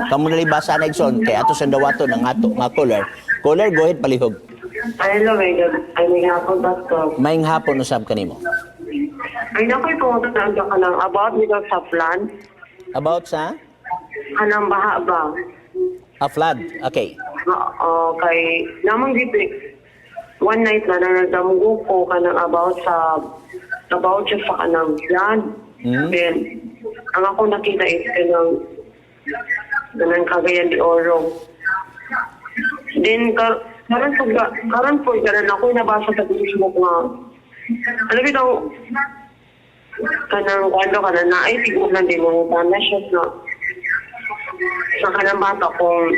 Kamo na basa na, igsoon, kay ato sa dawaton ang ato nga caller. Caller, go ahead, palihog. Ay, hello, may gab ay, may hapon, Pastor. Maayong hapon usab kanimo. Ay, nakoy pangutan ka kanang about nito sa plan. About sa Kanang baha ba? A flood. Okay. Oo, kay namang dito, one night na nagdamgo ko kanang about siya sa kanang flood. Then, ang ako nakita is kanang Cagayan de Oro. Then, karon po, karon ako nabasa sa Facebook nga, ano bitaw, kanang ano kanang naay tigulang din mo na siya sa kanang bata kung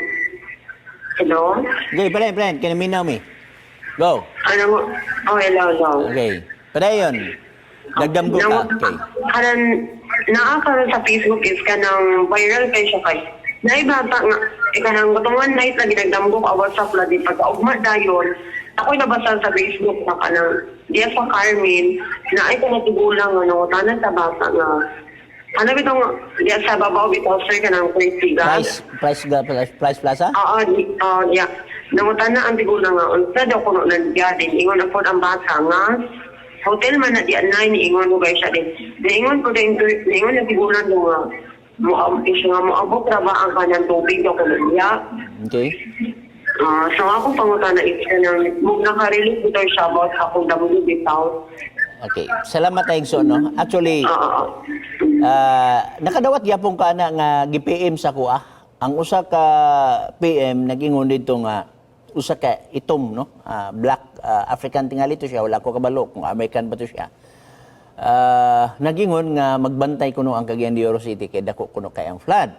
hello. Okay, padayon, padayon. Kinaminaw mi. Go. Ano mo, oh, hello, hello. Okay. Padayon. Nagdamgo ka. Okay. Kanan naa karon sa Facebook is kanang viral kay siya kay naay bata nga eh, kanang katong one night na ginagdamgo ko about sa flood, din pagkaugma dayon ako'y nabasa sa Facebook na kanang diya sa Carmen na ay kanatigulang nga nangutana sa bata nga ano bitong diya sa babaw bitaw, sir, kanang Price Price, Price, Price Plaza? Oo, yeah. Nangutana ang tigulang nga, unsa daw kuno nandiya din. Ingon na po ang bata nga, hotel man na diyan na, ingon mo guys siya din. Ingon ko din, ingon ang tigulang daw nga, siya nga, moabot ra ba ang kanang tubig daw kuno niya. Okay. Ah, so akong pangutana is kanang, mug nakarelate bitaw siya about akong damo bitaw. Okay. Salamat tayo, so, no? Actually, Oo. Nakadawat gyapon ka na nga gi-PM sa kuha. Ang usa ka PM nag-ingon dito nga usa ka itom, no? Black African tingali to siya, wala ko kabalo kung American ba to siya. Nagingon nga magbantay kuno ang Cagayan de Oro City kay dako kuno kay ang flood.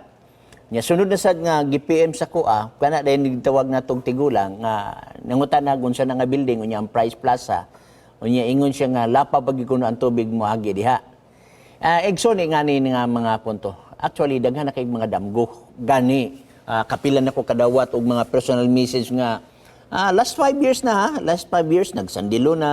Nya sunod na sad nga gi-PM sa kuha, kana dayon gitawag na tog tigulang nga nangutan na unsa na nga building, unya ang Price Plaza. Unya ingon siya nga lapa pag kuno ang tubig moagi diha. Igsoon eh, ngani nga mga punto. Actually, daghan na kay mga damgo. Gani, kapilan nako kadawat og mga personal message nga last 5 years na ha, last 5 years nagsandilo na,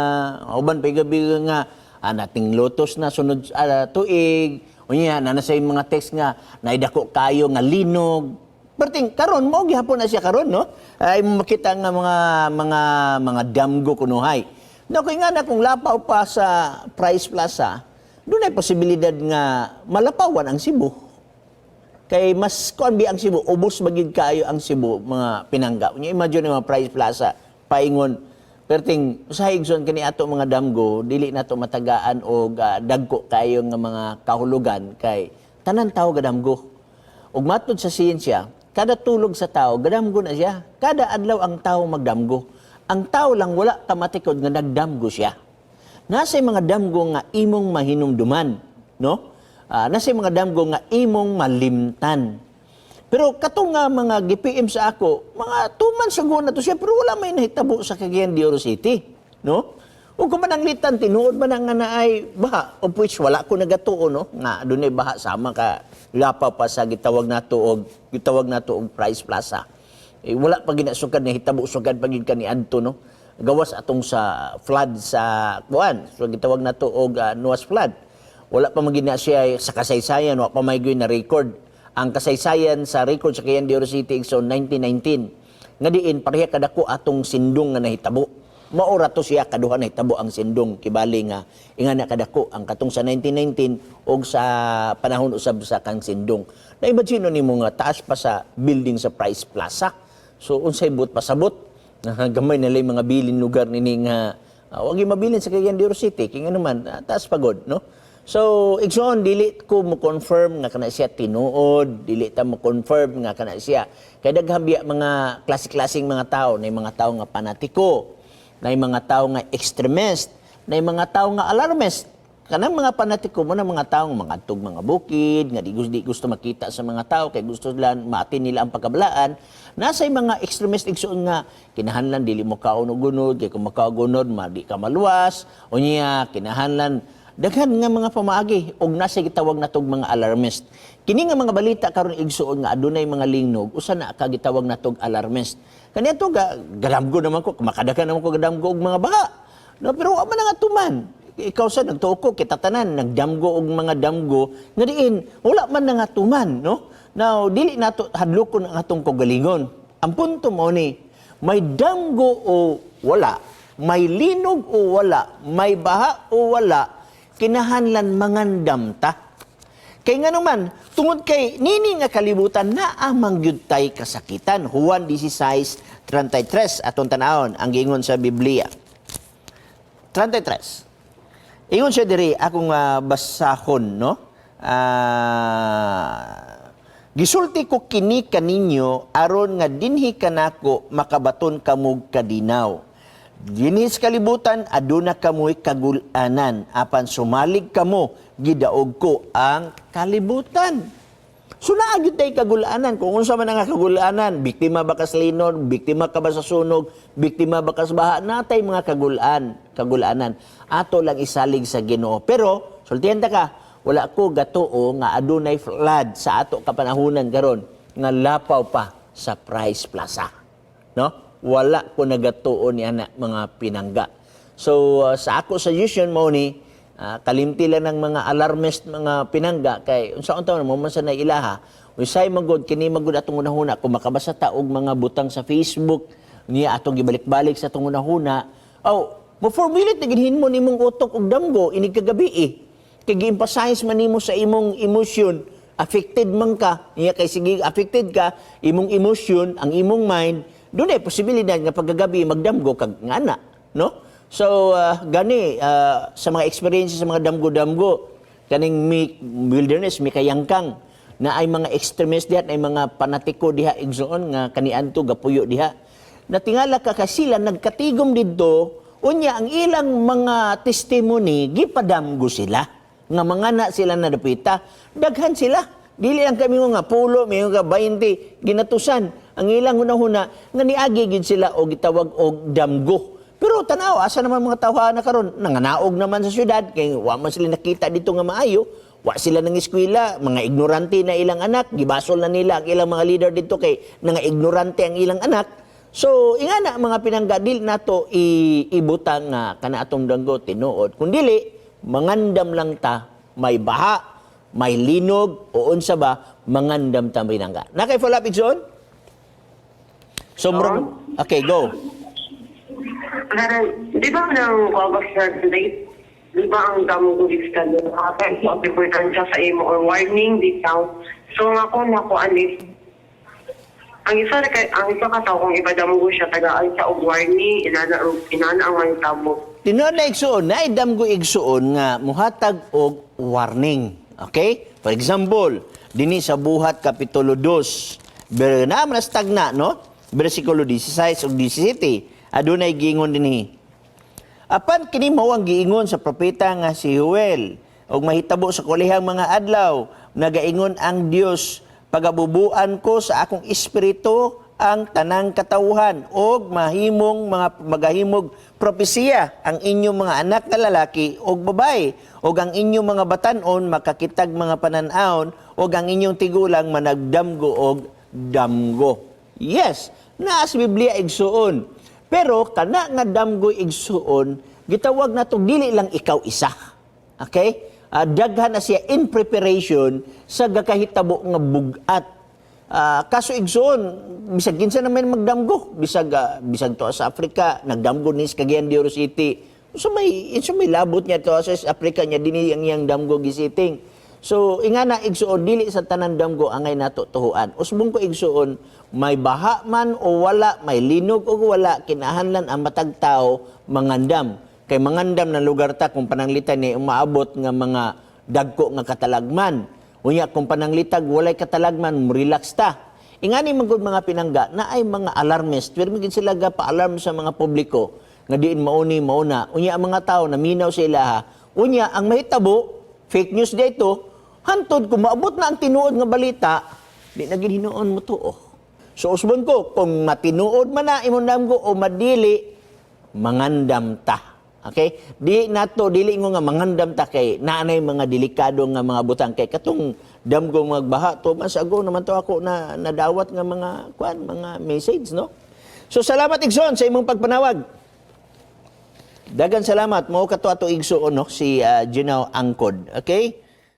uban pa gabi nga nating lotos na sunod tuig. Unya na nasa yung mga text nga naidako kayo nga linog. Perting karon mo gihapon na siya karon, no? Ay makita nga mga damgo kunuhay. No, kay nga na kung lapaw pa sa Price Plaza, doon ay posibilidad nga malapawan ang Cebu. Kay mas kuan bi ang Cebu, ubos magid kayo ang Cebu, mga pinangga. Unya imagine yung mga Price Plaza paingon perting usahay, igsoon, kani ato mga damgo dili nato matagaan og dagko kayo nga mga kahulugan kay tanan tao gadamgo. Ug matud sa siyensya, kada tulog sa tao gadamgo na siya. Kada adlaw ang tao magdamgo. Ang tao lang wala kamatikod nga nagdamgo siya. Nasa mga damgo nga imong mahinumduman, no? Nasa mga damgo nga imong malimtan. Pero katong nga mga gi-PM sa ako, mga 2 months ago na to siya, pero wala may nahitabo sa Cagayan de Oro City, no? Ug kung mananglitan, tinuod man ang nga naay baha, of which wala ko nagatuo, no? Nga dunay baha sama ka lapa pa sa gitawag nato og Price Plaza. Eh, wala pa ginasugad nahitabo sugad pa gid kani adto, no? Gawas atong sa flood sa kuan, so gitawag nato og Noah's flood. Wala pa man gina siya sa kasaysayan, wala pa may na record. Ang kasaysayan sa record sa Cagayan de Oro City so 1919 nga diin pareha kadako atong sindong nga nahitabo. Maora to siya kaduha nahitabo ang sindong kibali nga ingana kadako ang katong sa 1919 og sa panahon usab sa kang sindong. Na imagine nimo nga taas pa sa building sa Price Plaza. So unsay but pasabot? Gamay na lang mga bilin lugar nini nga wag yung mabilin sa Cagayan de Oro City kay ngano man taas pagod, no? So igsoon, dili ko mo confirm nga kana siya tinuod, dili ta mo confirm nga kana siya. Kay daghan biya mga klase-klaseng mga tao, na mga tao nga panatiko, na mga tao nga extremist, na mga tao nga alarmist. Kanang mga panatiko mo na mga tao nga mga tug mga bukid, nga di gusto makita sa mga tao kay gusto lang maatin nila ang pagkabalaan. Nasa mga extremist, igsoon, nga kinahanglan dili mo kaon og gunod kay kung makagunod ma di ka maluwas. Unya kinahanglan daghan nga mga pamaagi og nasa gitawag natog mga alarmist. Kini nga mga balita karon, igsuon, nga adunay mga lingnog, usa na ka gitawag natog alarmist. Kaniadto ga gadamgo naman ko, makadagan naman ko gadamgo og mga baha. No, pero wa man nga tuman. Ikaw sa nagtuo ko kita tanan nagdamgo og mga damgo nga diin wala man na nga tuman, no? Now, dili nato hadlokon ang atong kaugalingon. Ang punto mo ni, may damgo o wala, may linog o wala, may baha o wala, kinahanglan mangandam ta. Kay nga naman, tungod kay nini nga kalibutan na amang gyud tay kasakitan. Juan 16:33 atong tanawon ang giingon sa Biblia. 33. Ingon siya diri akong basahon, no? Gisulti ko kini kaninyo aron nga dinhi kanako makabaton kamog kadinaw. Dinhi sa kalibutan aduna kamoy kagulanan, apan sumalig kamo, gidaog ko ang kalibutan. So naa gyud tay kagulanan. Kung unsa man ang kagulanan, biktima ba ka sa linog, biktima ka ba sa sunog, biktima ba ka sa baha, natay mga kagulanan. Ato lang isalig sa Ginoo. Pero sultihan ta ka, wala ko gatuo nga adunay flood sa ato kapanahunan karon nga lapaw pa sa Price Plaza. No? Wala ko nagatuo ni ana, mga pinangga. So sa ako suggestion mo ni kalimti lang ng mga alarmist, mga pinangga, kay unsa unta mo man sa ilaha, unsay magod kini magod atong hunahuna kung makabasa ta og mga butang sa Facebook niya atong gibalik-balik sa atong hunahuna, oh, mo formulate na ginhin mo nimong utok og damgo inig kagabi eh. Kay gi-emphasize man nimo sa imong emotion, affected man ka niya, kay sige affected ka imong emotion, ang imong mind, doon ay posibilidad nga pagkagabi magdamgo kag ngana, no? So gani sa mga experience sa mga damgo-damgo kaning may wilderness, may kayangkang na ay mga extremist diha, ay mga panatiko diha, igsoon, nga kaniadto gapuyo diha. Natingala ka ka sila nagkatigom didto. Unya ang ilang mga testimony, gipadamgo sila nga mga na sila na dapita. Daghan sila, dili lang kami nga pulo, may nga 20 ginatusan ang ilang hunahuna nga niagi gid sila og gitawag og damgo. Pero tanaw asa naman mga tawhana karon, nanganaog naman sa syudad kay wa man sila nakita dito nga maayo, wa sila nang eskwela, mga ignorante na ilang anak, gibasol na nila ang ilang mga leader dito kay nga ignorante ang ilang anak. So ingana, mga pinangga, dili nato ibutang nga kana atong danggo tinuod. Kun dili, mangandam lang ta, may baha, may linog o unsa ba, mangandam ta, pinangga. Na kay follow up, Igsoon? So murag, okay, go. Pero, di ba ng August 7 date, di ba ang damgo is ka doon, importansya sa imo or warning bitaw. So nga ako nakuan is, ang isa ka tao kung ipadamgo siya, tagaan siya og warning, inana ang mahitabo. Tinuod na, igsuon, na damgo, igsuon, nga muhatag og warning. Okay? For example, dinhi sa Buhat Kapitulo 2, ber na man stagna, no? Bersikulo 16 ug 17. Adunay giingon dinhi. Apan kini mao ang giingon sa propeta nga si Joel ug mahitabo sa kulihang mga adlaw, nagaingon ang Dios, pagabubuan ko sa akong espiritu ang tanang katawhan og mahimong mga magahimog propesiya ang inyong mga anak nga lalaki ug babae, ug ang inyong mga batan-on makakitag mga panan-awon, ug ang inyong tigulang managdamgo og damgo. Yes, naa sa Biblia, igsuon. Pero kana nga damgo, igsuon, gitawag nato dili lang ikaw isa. Okay? Daghan na siya in preparation sa gakahitabo nga bugat. Kaso igsuon, bisag kinsa naman magdamgo, bisag to sa Africa, nagdamgo ni sa Cagayan de Oro City. So may labot niya to sa Africa niya dinhi ang iyang damgo gisiting. So ingana, igsuon, dili sa tanan damgo angay nato tuhuan. Usbong ko, igsuon, may baha man o wala, may linog o wala, kinahanglan ang matag tao mangandam. Kay mangandam na lugar ta kung pananglitan ni umaabot nga mga dagko nga katalagman. Unya kung pananglitag walay katalagman, relax ta. Ingani man gud, mga pinangga, na ay mga alarmist. Pero magin sila ga pa-alarm sa mga publiko nga diin mauni mauna. Unya ang mga tao naminaw sa ilaha. Unya ang mahitabo, fake news dito, hantod kung maabot na ang tinuod nga balita, di na gid hinuon mo tuo. So usbon ko, kung matinuod man na imong damgo o madili, mangandam ta. Okay? Di nato dili mo nga mangandam ta kay naanay mga delikado nga mga butang, kay katong damgo magbaha to mas ago naman to ako na nadawat nga mga kuan, mga message, no? So salamat, igsoon, sa imong pagpanawag. Dagan salamat mo kato ato, igsoon, no, si Ginaw Angkod. Okay?